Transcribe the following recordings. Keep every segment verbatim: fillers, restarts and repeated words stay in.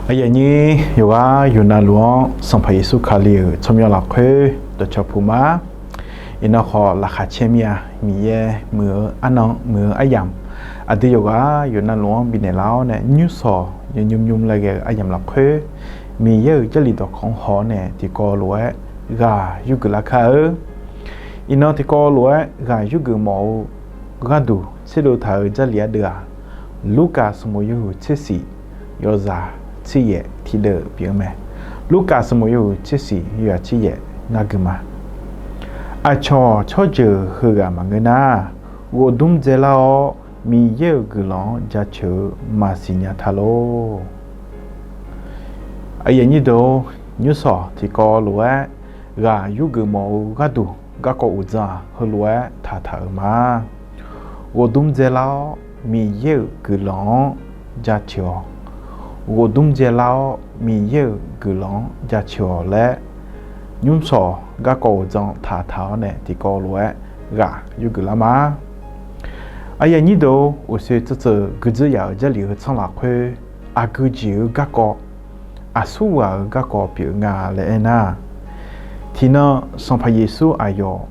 Aqyuif aqnyir yawqghaq yawqnavluf-anr Sanqpaq Yeqsur Kali-euq tsawrmyanr lafkhoer dawqcawq puq ma. Iqnan khawf laqkhaq caer mir-a, Miqyaer muiq-eu arnan muiq-eu aryamq, aqdui yawqghaq yawqnavluf-anr bifnaeq lar-awr nae nymrsawq yawqnymr nymr laer ghae-eu aryamq lafkhoer, Miqyaer-euq Jarlif dawqkawq-anr haw-awr nae tiqkawv lof-aer ghaq yurgeuf lar kar-eu. Iqnan tiqkawv lof-aer ghaq yurgeuf mawf-eu gharduq tserdov taq-euq Jarlif ardeuv-aq, Lurkaf sanqbof yawhuiq tser shif yawzaq tser yaef tiqdeuv pyeuf-eu mae. Lurkaf sanqbof yawhuiq tser shif yawzaq tser yaef ngar gui ma. Aqcawq tsawrjeuq heughaq maqngeur nar, ghofdmr dzaelar-awr Miqyaer-euq guiqlanq-anr jaceuq-eu maqsiq nya ta lor. Aqyuif aqnyir deuq-or, nymrsawq tiqkawv lof-aer ghaq yurgeuf mawf-eu gharduq garkawv uqdzan-aq heulof-aer taqtaq-euq ma. Ghofdmr dzaelar-awr Miqyaer-euq guiqlanq-anr jaceuq-awq. Ghofdmr dzaelar-awr Miqyaer-euq guiqlanq-anr jaceuq-awq laer, nymrsawq garkawv uqdzan taqtaq-awr nae tiqkawv lof-aer ghaq yurgeuf lar ma. Aqyuif aqnyir deuq-or, uqshoe tseuv tseuv guidzeur yaf-euq Jarlif heu tsanr lafkhoer aqgeu jeq-eu garkawv, aqsur ghaq-euq garkawv pyeuf nga laer aernar, tiqnan Sanqpaq Yeqsur aqyawf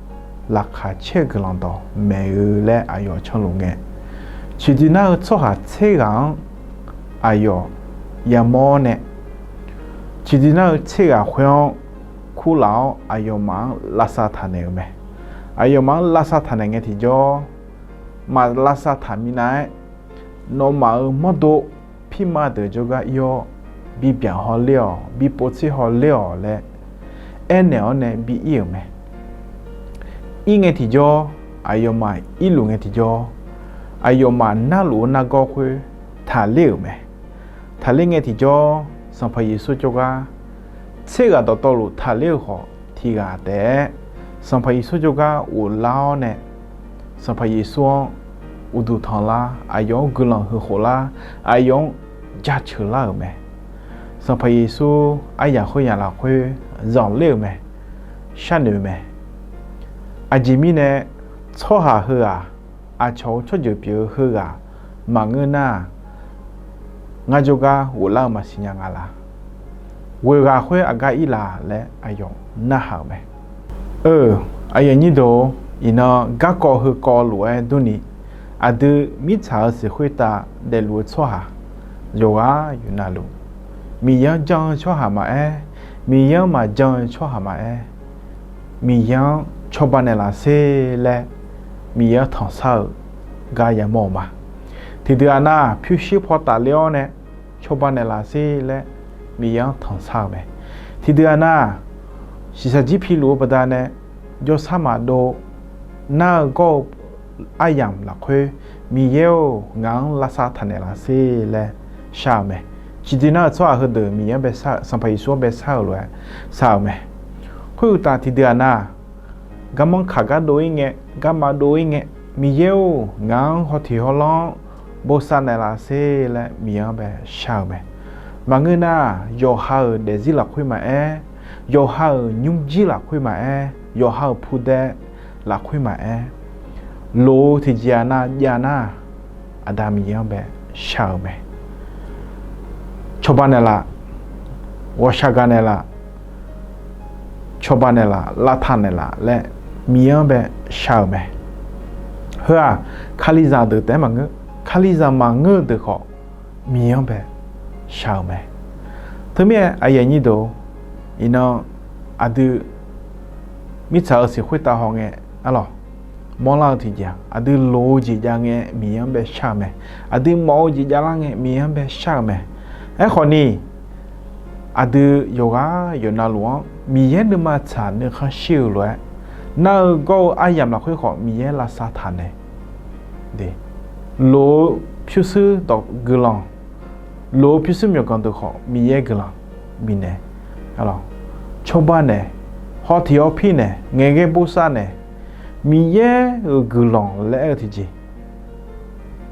laqkhaq caer-eu guiqlanq dawq maeq-eu laer aqyawf canluf ngae, ciqdui nar-eu tsawrhaq tser ghaq-anr aqyawf yamawr nae, ciqdui nar-eu tser ghaq khoer-anr kurlaf-awr aqyawfmaf-anr lavsav taq naeq-euq mae. Aqyawfmaf-anr lavsav taq naeq ngae tiqjawr, maq lavsav taq minav-aer, nawmaf-euq mawrdo pirma deuq jawrgar ir-awr, bibyaq hawler-awq, bipov tser hawler-awq laer aernaeq-awr nae bi ir-euq mae. Ir ngae tiqjawr, aqyawfmaf irluf ngae tiqjawr, aqyawfmaf narluf-eu nargawr khoer taqler-euq mae. Taqler ngae tiqjawr, Sanqpaq Yeqsur jawrgar tser ghaq dawqtawvluf taqler-eu khawf tiq ghaq taef-aer, Sanqpaq Yeqsur jawrgar ghoflar-awr nae, Sanqpaq Yeqsur-anr uqduq tanqlar, aqyawf-anr guiqlanq heukhof lar, aqyawf-anr jaceuq lar-euq mae. Sanqpaq Yeqsur aryaq khoeryaq lafkhoer zanqler-euq mae, sharnoeq mae. Aqjeq mirnae, tsawrhaq heughaq, aqcawq-eu tsawrjeuq pyeuf-eu heughaq maqngeur nar-aq, ngar jawrgar ghoflar-eu maqsiq nya nga laq? Ghoeq ghaq khoer aqgar ir laq laer aqyawf narhaq-euq mae. Eu, aqyuif aqnyir deuq-or, iqnan garkawv heukawv lof-aer durni, aqdui mirtsaq-euq siq khoertav daefluf-eu tsawrhaq yawqghaq yawqnavluf, Miqyaer-anr jan-eu tsawrhaq maqaer, Miqyaer-anr maqjan-eu tsawrhaq maqaer, Miqyaer-anr cawba naeqlaf sher laer Miqyaer-anr tanqsar-eu gar yamawr-eu ma. Tiqdui-aq nar, pyurshuir paw tafler-awr nae cawba naeqlaf sher laer Miqyaer-anr tanqsar-eu mae. Tiqdui-aq nar, shiqshaq jir piluf-eu baqdanae jawrsar maqdov nar-eu gawr-eu aryamq lafkhoer, Miqyaer-or, ngaq-anr lavsav taq naeqlaf sher laer shar-eu mae. Ciqdui nar-euq tsawrhaq heudeuq Miqyaer-anr bae shar-eu, Sanqpaq Yeqsur-anr bae shar-euq lof-aer shar-eu mae. Khoeruqtaf tiqdui-aq nar, garmanr kaq gar dov-ir ngae, garma dov-ir ngae, Miqyaer-or, ngaq-anr hawteq hawlanr-anr bosav naeqlaf sher laer Miqyaer-anr bae shar-eu mae. Maqngeur nar, yawqha-euq daefzir lafkhoer maqaer, yawqha-euq nymrjir lafkhoer maqaer, yawqha-euq pudae lafkhoer maqaer, loq-eu tiqjeq-aq nar jav nar, Aqda Miqyaer-anr bae shar-eu mae. Cawba naeqlaf, ghawqshaq gaq naeqlaf, cawba naeqlaf, lavtaq naeqlaf laer Miqyaer-anr bae shar-eu mae. Heu-aq, Kalizaq deuq taef-aer maqngeur, Kalizaq maqngeur-eu deuq khawf Miqyaer-anr bae shar-eu mae. Teumirnae aqyuif aqnyir deuq-or, iqnan aqdui mirtsaq-euq siq khoertav haw ngae, arlawq, mawrlar-eu tiqjeq-aq, aqdui loq-eu jeq jav ngae Miqyaer-anr bae shar-eu mae. Aqdui mawf-eu jeq javlar ngae Miqyaer-anr bae shar-eu mae. Aerkhawf ni, aqdui yawqghaq yawqnavluf-anr Miqyaer nuima tsaq nuikhanr shir-eu lof-aer, nar-eu gawr-eu aryamq lafkhoer khawf Miqyaer lavsav taq naeq, loq-eu pyurshuir dawq guiqlanq, loq-eu pyurshuir myawqganq deuq khawf Miqyaer guiqlanq bifnaeq, cawba naeq, hawteq hawpir naeq, ngaeqghae bosav naeq, Miqyaer-euq guiqlanq laer aer-eu tiqjeq,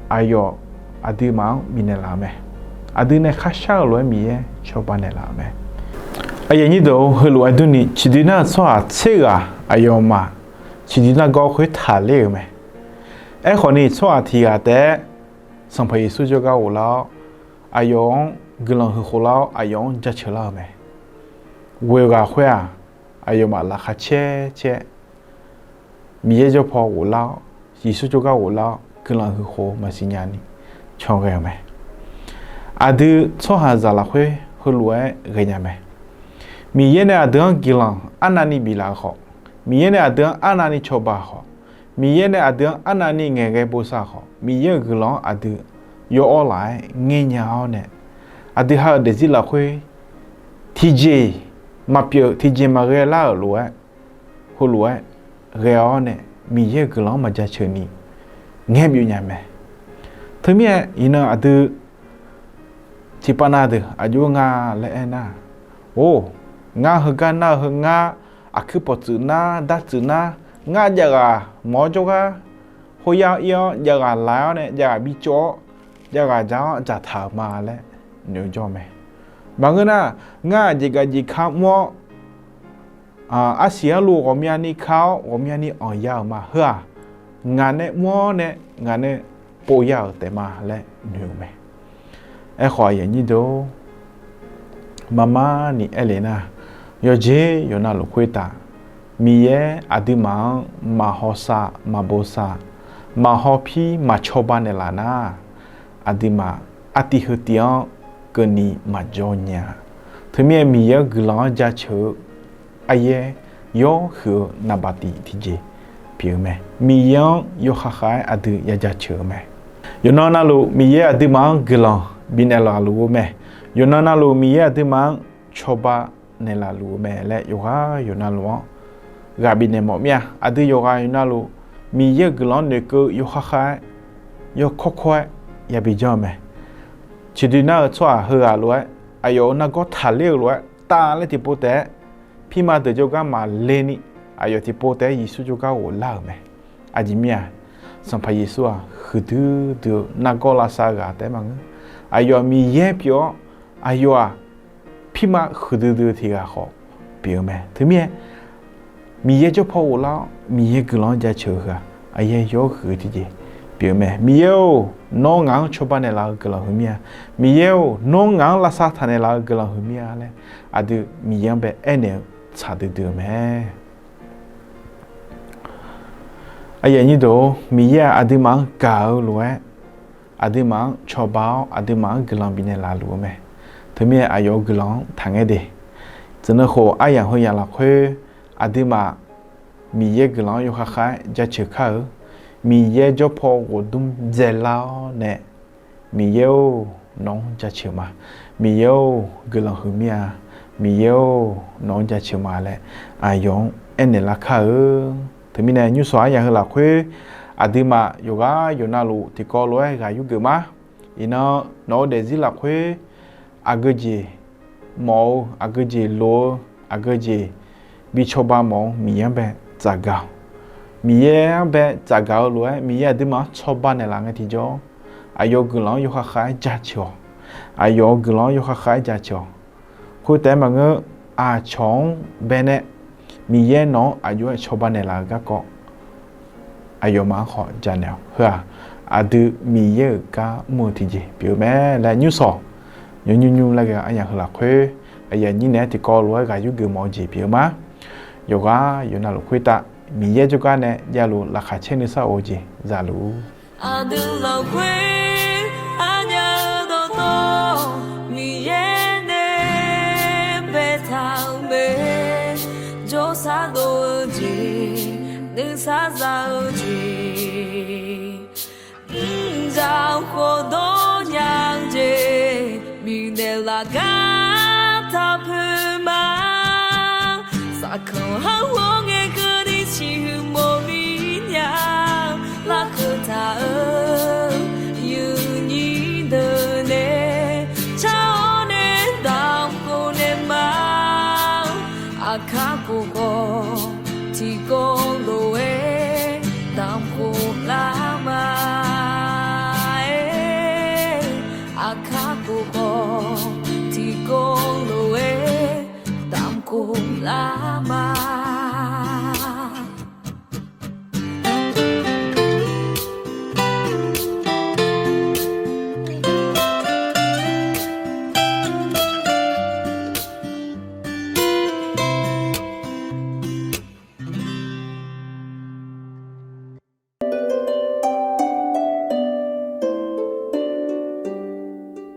aqyawf aqduimaf-anr bifnaeq laf-eu mae. Aqdui nae kharshar-eu lof-aer Miqyaer cawba naeqlaf-eu mae. Aqyuif aqnyir deuq-or, heulof-aer durni, ciqdui nar-euq tsawrhaq tser ghaq aqyawfmaf ciqdui nar gawr khoer taqler-euq mae. Aerkhawf ni, tsawrhaq tiq ghaq taef-aer Sanqpaq Yeqsur jawrgar ghoflar-awr, aqyawf-anr guiqlanq huiq khof lar-awr aqyawf-anr jaceuq lar-eu mae. Ghoeq ghaq khoer-aq, aqyawfmaf laqkhaq caer caer Miqyaer jawr paw ghoflar-awr, Yeqsur jawrgar ghoflar-awr guiqlanq huiq khof-eu maqsiq nya ni caw ghae-euq mae. Aqdui tsawrhaqzaq lafkhoer heulof-aer ghaenya mae. Miqyaer nae aqdui-anr guiqlanq arnavni biflaf-eu khawf, Miqyaer nae aqdui-anr arnavni cawba khawf, Miqyaer nae aqdui-anr arnavni ngaeqghae bosav khawf, Miqyaer-euq guiqlanq-anr aqdui yaw'awr laf-aer ngaer nya-awr nae, aqdui ha-euq daefzir lafkhoer tiqjeq maqpyeuf tiqjeq maqghae lar-euq lof-aer, heulof-aer ghae-awr nae Miqyaer-euq guiqlanq-anr maqjaceuq ni ngaer byov nya mae. Teumirnae iqnan aqdui tiqpav na deuq aqjox-aer nga laer aernar, or, ngar heugar nar-eu heu ngar aqkuir pawqtsuif nar dartsuif nar, ngar javghaq mawq-awr jawrgar khoeryar-anr ir-awr javghaq laq-awr nae javghaq bicawv-awr javghaq ja-awr dzaqtaq-euq ma laer noeq-eu jawr mae. Maqngeur nar, ngar aqjeq gaqjeq ka mr-awr arsiq arlu ghawqmyani ka-awr ghawqmyani anqya-euq ma. Heu-aq, ngaq nae mr-awr nae ngaq nae pov ya-euq taef ma laer noeq-eu mae. Aerkhawf aqyuif aqnyir deuq-or, marmar ni aer le nar, yawqjeq yawqnav luf khoertav Miqyaer aqduimaf-anr maqhaw sav maqbo sav, maqhaw pir maqcawba naeqlaf nar, aqduimaf artiv heu tiv-anr keuvni maqjawr nya-a. Teumirnae Miqyaer-anr guiqlanq-anr jaceuq-eu aryaer yawhuiq-eu naqbaf tif tiqjeq pyeuf-eu mae. Miqyaer-anr yawkhav khav-aer aqdui ya jaceuq-eu mae. Yawqnan navluf Miqyaer aqduimaf-anr guiqlanq bifnaeq laf luf-eu mae. Yawqnan navluf Miqyaer aqduimaf-anr cawba naeqlaf luf-eu mae laer yawqghaq yawqnan luf-anr ghaq bifnaeq mawf mir-a. Aqdui yawqghaq yawqnan luf Miqyaer-euq guiqlanq-anr noeqkeuv yawkhav khav-aer yawkawr kawr-aer yabi janr-eu mae. Ciqdui nar-eu tsawrhaq heughaq lof-aer aqyawf-euq nargawr taqler-eu lof-aer tavlaer tiqpov taef-aer pirma deuq jawrgar maqle ni, aqyawf tiqpov taef-aer Yeqsur jawrgar ghoflar-euq mae. Aqjeq mir-a, Sanqpaq Yeqsur-aq huiqdui dui-eu nargawr lavsav ghaq taef-aer maqngeur. Aqyawf Miqyaer pyeuf-awr, aqyawf-aq pirma huiqdui dui-eu tiq ghaq khawf pyeuf-eu mae. Teumirnae Miqyaer jawr paw ghoflar-awr Miqyaer guiqlanq-anr jaceuq-eu heu-aq, aqyaer yawhuiq-eu tiqjeq pyeuf-eu mae. Miqyaer-or, nawr ngaq-anr cawba naeqlaf-eu guiqlanq huiq mir-a. Miqyaer-or, nawr ngaq-anr lavsav taq naeqlaf-eu guiqlanq huiq mir-a laer aqdui Miqyaer-anr bae aernaeq-eu tsaq duidui-eu mae. Aqyuif aqnyir deuq-or, Miqyaer-aq aqduimaf-anr gaq-eu lof-aer aqduimaf-anr cawba-awr aqduimaf-anr guiqlanq bifnaeq laf luf-eu mae. Teumirnae aqyawf-euq guiqlanq-anr taqngaer de. Tsuif neu khof aryamq heu yamq lafkhoer aqduimaf Miqyaer guiqlanq-anr yawkhav khav-aer jaceuq kar-eu. Miqyaer jawr paw ghofdmr dzaelar-awr nae, Miqyaer-or, nawq-anr jaceuq ma. Miqyaer-or, guiqlanq huiq mir-a. Miqyaer-or, nawq-anr jaceuq ma laer aqyawf-anr aernaeq lar kar-eu. Teumirnae nymrshawq aryamq heu lafkhoer aqduimaf yawqghaq yawqnavluf tiqkawv lof-aer ghaq yurgeuf ma. Iqnan nawq-eu daefzir lafkhoer aqgeu jeq mawf-eu, aqgeu jeq loq-eu, aqgeu jeq bi cawba mawf-eu Miqyaer-anr bae tsafgaq-awq. Miqyaer-anr bae tsafgaq-eu lof-aer Miqyaer aqduimaf-anr cawba naeqlaf ngae tiqjawr, aqyawf-euq guiqlanq-anr yawkhav khav-aer jaceuq-awq. Aqyawf-euq guiqlanq-anr yawkhav khav-aer jaceuq-awq. Khoertaef-aer maqngeur, aqcawq-anr baenae Miqyaer nawq-anr aqjox-aer cawba naeqlaf-eu garkawv aqyawfmaf-anr khawf janaeq-awq. Heu-aq, aqdui Miqyaer-euq gar mr-eu tiqjeq pyeuf-eu mae laer nymrshawq nymr nymr nymr laer ghae-eu aryamq heu lafkhoer aqyuif aqnyir naeq-aer tiqkawv lof-aer ghaq yurgeuf mawf-eu jeq pyeuf-eu ma. Yawqghaq yawqnavluf khoertav Miqyaer jawrgar nae javluf laqkhaq caer nuisar of-eu jeq zaluf-ur. Aqdui lafkhoer aqnyaf-eu dawqtawv Miqyaer nae baetaq-euq mae. Jawrsar dov-eu jeq, nuisar za-eu jeq, mrjaq khofdawr nya-eu jeq bifnaeq laf gar taq poeq ma. Saqkanq har ghawr ngae keuvni siqhuiq mawf mir nya. Larkeuv taq-eu yuifnyir deuq nae car-awr nae damq khof naeq ma. Aqkar khof khawf tiqkawv lof-aer damq khof lar ma. Aqkar khof khawf tiqkawv lof-aer damq khof lar ma.